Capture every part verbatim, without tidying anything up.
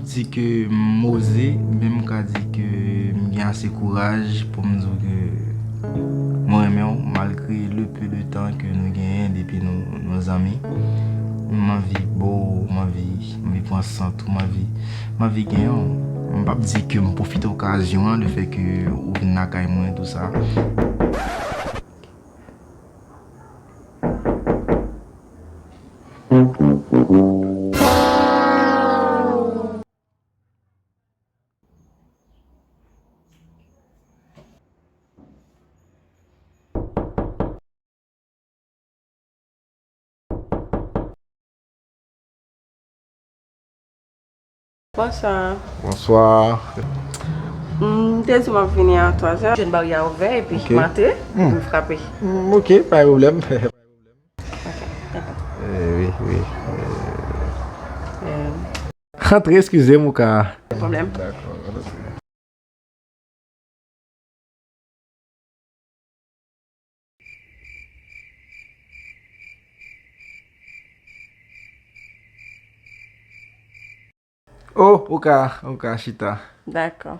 Di ke m oze, men m ka di ke m gen ase kouraj pou m di w ke mwen renmen w, malgre le peu de tan ke nou genyen depi nou, nou zanmi. M anvi bo w, m anvi, m anvi pran sant ou, m anvi, m anvi genyen w. M p ap di ke m pwofite okazyon an, le fè ke ou vin lakay mwen, tou sa. Bonswa. Bonswa. M te di w m ap vini a twazè. Jwenn baryè a ouvè epi m antre, m frape. Mm, ok, pa gen pwoblèm. Ok, dakò. Eh, wi, wi. Eh. Antre, eskize m, ou ka. Pa gen pwoblèm. Dakò, antre. Oh, ou ka, ou ka chita. Dakò.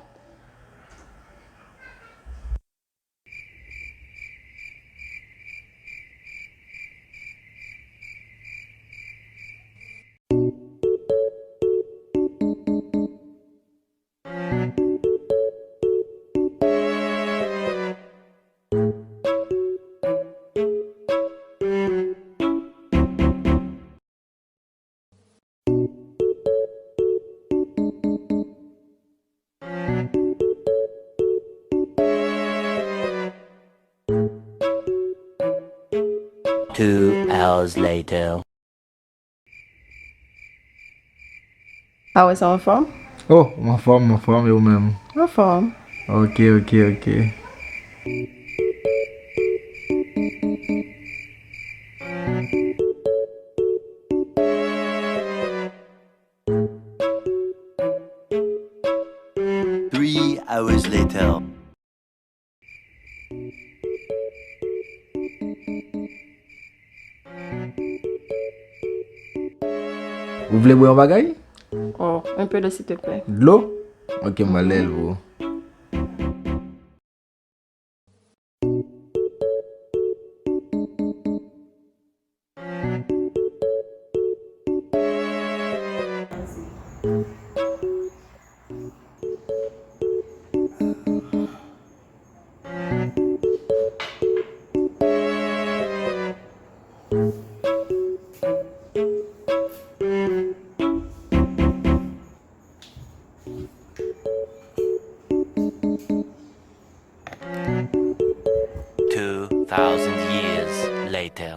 Two hours later. Ah ouais, sa w anfòm? Oh, m anfòm, m anfòm, e ou menm? Anfòm. Ok, ok, ok. Three hours later. Ou vle bwè yon bagay? Oh, un peu d'eau, s'il te plaît. Dlo? Ok, m pral lè l pou ou. Two thousand years later.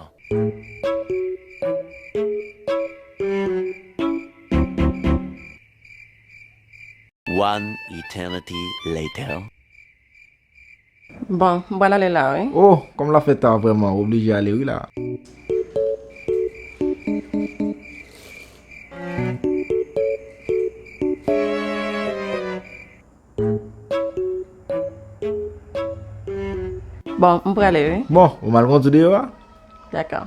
One eternity later. Bon, m pral ale la, wi. Oh, kòm l ap fè ta vrèman, w oblije ale wi la. Bon, m prale, wi. Bon, ou m al konn tou deyò a? Dakò.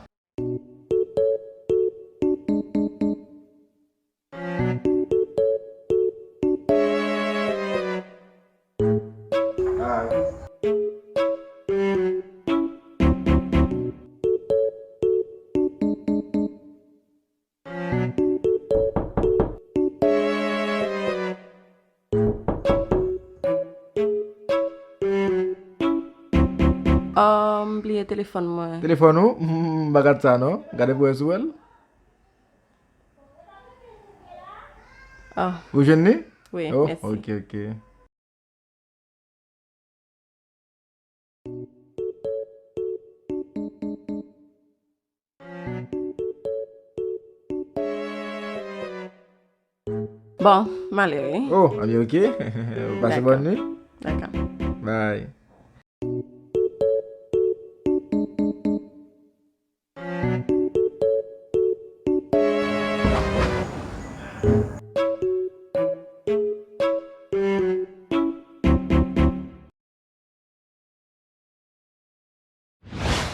Oh, m bliye telefòn mwen. Telefòn ou? M pa gad sa non. Gade pou wè si w wè l. Ah. Ou jwenn li? Wi, oh, mèsi. Ok, ok. Bon, m ale, wi. Oh, anben, ok. Pase bòn nuit. Dakò. Bye.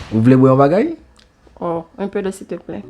Ou vle bwè yon bagay? Oh, un peu d'eau, s'il te plaît.